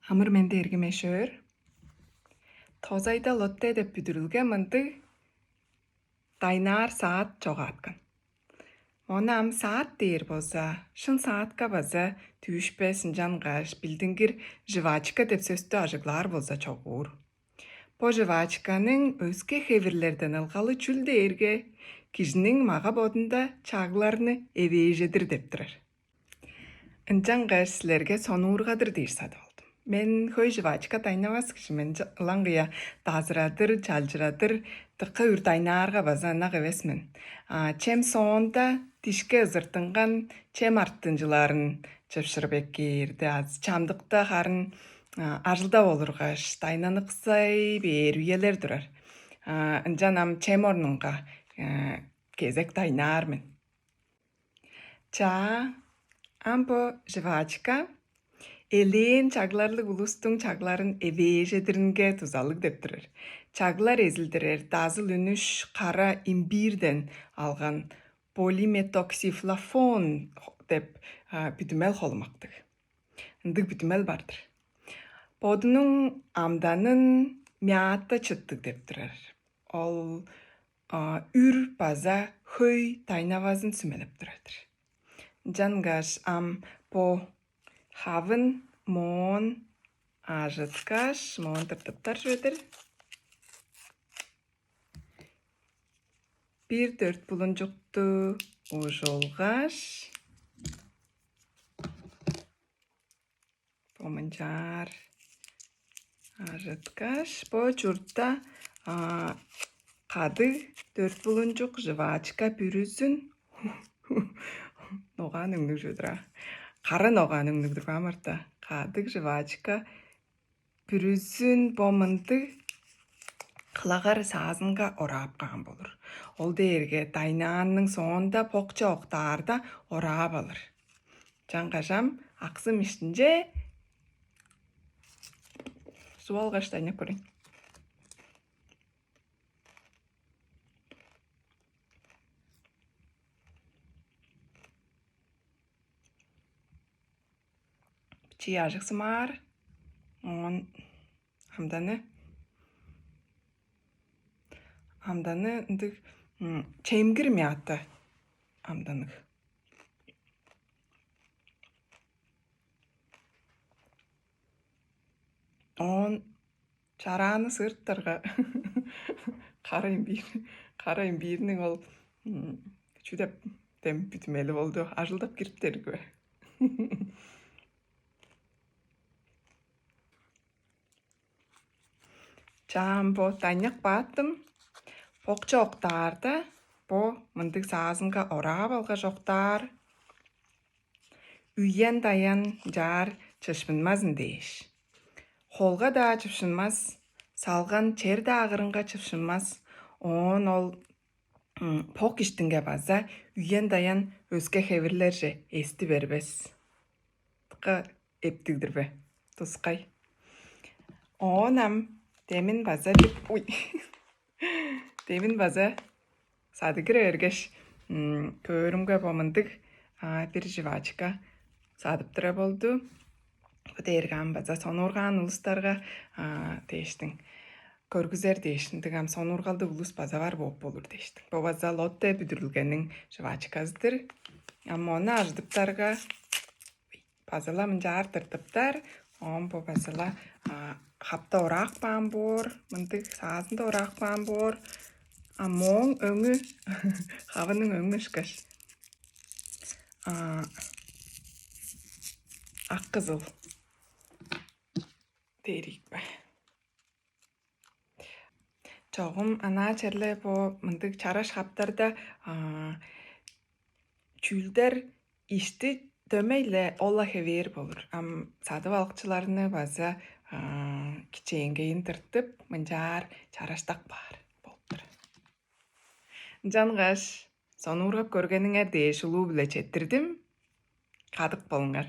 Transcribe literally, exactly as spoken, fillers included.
Амыр-менди, эргим эш-өөр. Тозайда Лотте деп бүдүрүлге мындыг дайнаар саат чогааткан. Мону ам саат дээр болза, шын саатка база дүүшпес, ынчангаш билдингир жвачка деп сөстү ажыглаар болза чогуур. Бо жвачканың өске хевирлерден ылгалы чүл дээрге, кижиниң мага-бодунда чагларны эвээжедир деп турар. Ынчангаш силерге сонуургадыр дээш садып алдым. Мен хөй жвачка дайнавас кижи мен, ылаңгыя дазырадыр, чалчырадыр, дыка үр дайнаарга база ынак эвес мен. А чем соонда дишке ызыртынган чем артынчыларын чыпшырып эккээрде, азы чамдыкта харын ажылдап олургаш, дайнаныксай бээр үелер турар. Ынчан ам чем орнунга кезек дайнаар мен. Чаа, ам бо жвачка элээн чагларлыг улустуң чагларын эвээжедиринге дузалыг деп турар. Чаглар эзилдирер дазыл үнүш кара имбирден алган полиметоксифлофон деп бүдүмел холумактыг. Ындыг бүдүмел бар-дыр. Бодунуң амданын мята чыттыг деп турар. Ол үр база хөй дайнавазын сүмелеп турар-дыр. Ынчангаш ам бо хавын моон ажыткаш, моон тыртыптар чүве-дир. Бир дөрт булунчукту ужулгаш, бо мынчаар ажыткаш, бо чуртта кадыг дөрт булунчук жвачка бүрүзүн, ногаан өңнүг чүве-дир аа. Кара ногаан өңнүг-дүр бе, амарта. Кадыг жвачка бүрүзүн бо мындыг кылагар саазынга ораап каан болур. Ол дээрге дайнаанның соонда бокча октаарда ораап алыр. Чаңгаш ам аксым иштинче суп алгаш дайнап көрейн. Бичии ажыксымаар. Оон амданы, амданы ындыг чемгир мята амданныг. Оон чарааны сырыптарга кара имбир, кара имбирниң ол чү деп дем бүдүмели болду, ажылдап кириптер ийик бе? Чаам бо дайнак бааттым. Бокча октаарда, бо мындыг саазынга ораап алгаш октаар. Үен-даян чаар чыпшынмазын дээш. Холга-даа чыпшынмас, салган чер-даа кырынга чыпшынмас. Оон ол бок иштинге база үен-даян өске хевирлерже эсти бербес. Дыка эптиг-дир бе? Тускай. Оон ам демин база бир, уй, демин база садып кире бергеш, көөрүмге бо мындыг бир жвачка садып тура болду. Бо дээрге ам база сонуургаан улустарга дээштиң, көргүзер дээш, ындыг ам сонуургалдыг улус база бар бооп болур дээштиң. Бо база Лотте бүдүрүлгениң жвачказы-дыр. Ам ону ажыдыптарга база-ла мынчаар тыртыптар. Оон бо база-ла хапта ораак баан боор, мындыг саазында ораак баан боор. А мооң өңү, хавының өңү ышкаш ак-кызыл дээр ийик бе? Чогум анаа черле бо мындыг чараш хаптарда чүүлдер ишти дөмей-ле ол-ла хевээр болур. Ам садып алыкчыларны база кичээнгейин тыртып, мынчаар чараштап каар болуп турар. Ынчангаш сонуургап көргениңер дээш улуу-биле четтирдим. Кадык болуңар.